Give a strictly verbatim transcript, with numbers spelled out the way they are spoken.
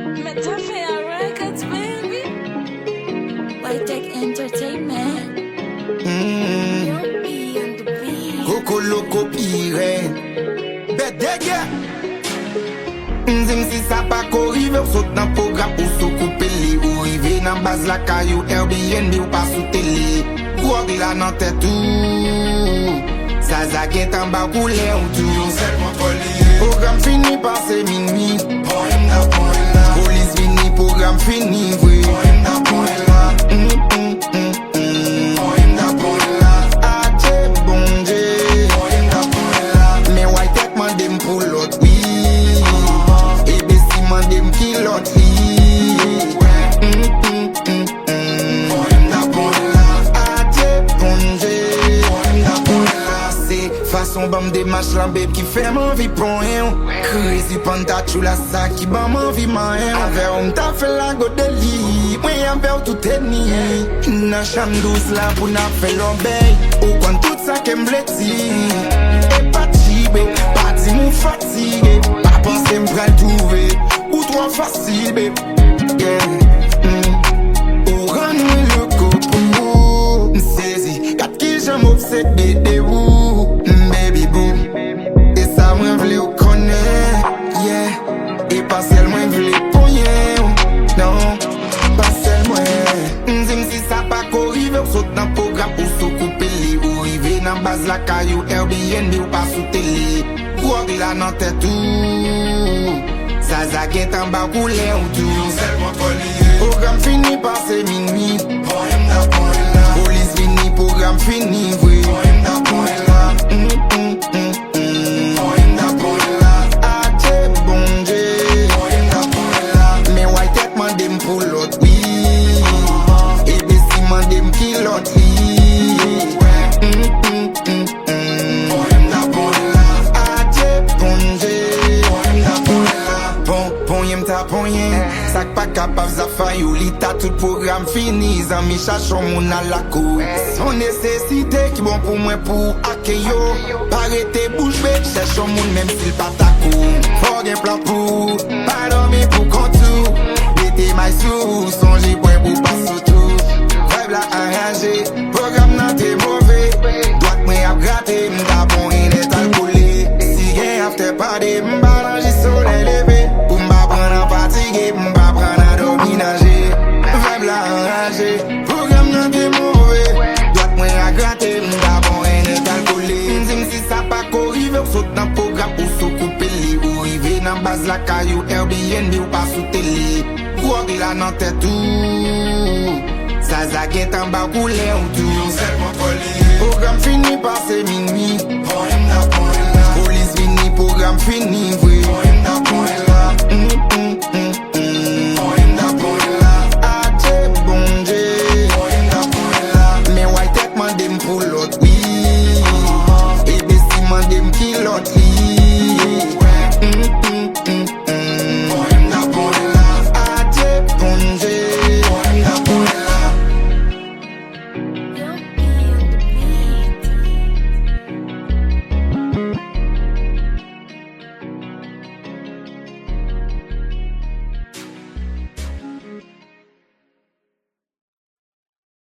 Metaphor Records, baby. White Tech Entertainment. Mm. Young E on the beat. Koko loko pirèn. Bèt dègè. M di m si sa pa ko rive, w sot nan pwogram, ou sou koupe li, ou rive nan baz lakay ou, Airbnb ou pa sou tele. Gwòg la nan tèt ou. Zaza gentan ba w koulè ou tou. Yon sèl kontwòl li ye. Pwogram fini pase minwi. Ponyèm nan ponyèm la. Polis vini, pwogram fini vre. Ponyèm nan ponyèm la. Mm, mm, mm, mm. Ponyèm nan ponyèm la. Adye Bondye. Ponyèm nan ponyèm la. Men White Tech mande m pou lòt, wi. Ebesi mande m ki lòt li ye. Mm, mm, mm, mm. Adye Bondye. Se fason ban m demach lan, babe, ki fè m anvi ponyen w. Crazy Panta Chula sa ki ban m anvi manyen w. Avè w m ta fè lago de li. Mwen avè w tout teni. Nan chanm dous la pou n ap fè lòbèy. Ou konn tout sa ke m vle di. E pa chibe, pa di m ou fatige. Pa panse m pral twouve ou twò fasil, babe. Yeah. Mm. Ou rann mwen loko pou ou. M sezi, gad kijan m obsede de ou. Mm, baby boo. E sa mwen vle w konnen. Yeah. E pa sèl mwen vle ponyen w. Non, pa sèl mwen. M di m si sa pa ko rive, w sot nan pwogram, ou sou koupe li, ou rive nan baz lakay ou, Airbnb ou pa sou tele. Gwòg la nan tèt ou. Zaza gentan ba w koulè ou tou. Yon sèl kontwòl li ye. Pwogram fini pase minwi. Ponyèm nan ponyèm la. Polis vini, pwogram fini vre. Ponyèm nan ponyèm la. Mm, mm, mm, mm. Ponyèm nan ponyèm la. Adye Bondye. Ponyèm nan ponyèm la. Men White Tech mande m pou lòt, wi. Ebesi mande m ki lòt li ye. Mm, mm, mm, mm. Adye Bondye. Pon, ponyen m ta ponyen. Sa k pa kapab zafè yo, li ta tout pwogram fini. Zanmi chache yon moun al lakou. Se yon nesesite ki bon pou mwen pou akèy yo. Pa rete bouch be, chèche yon moun menm si l pa tako. Fò w gen plan pou ou, pa dòmi pou kont ou. Mete may sou ou, sonje bwè pou pa sou tou. Vibe la anraje, pwogram nan te move. Dwat mwen ap grate, m ta ponyen nèt al kole. Si gen after party, m pa nan jis solèy leve. Pou m pa pran nan fatige, m pa pran nan dòmi nan je. Vibe la anraje, pwogram nan te move. Dwat mwen a grate, m ta ponyen nèt al kole. M di m si sa pa ko rive, w sot nan pwogram, ou sou koupe li, ou rive nan baz lakay ou, Airbnb ou pa sou tele. Gwòg la nan tèt ou. Zaza gentan ba w koulè ou tou. Yon sèl kontwòl li ye. Pwogram fini pase minwi. Ponyèm nan ponyèm la. Polis vini, pwogram fini.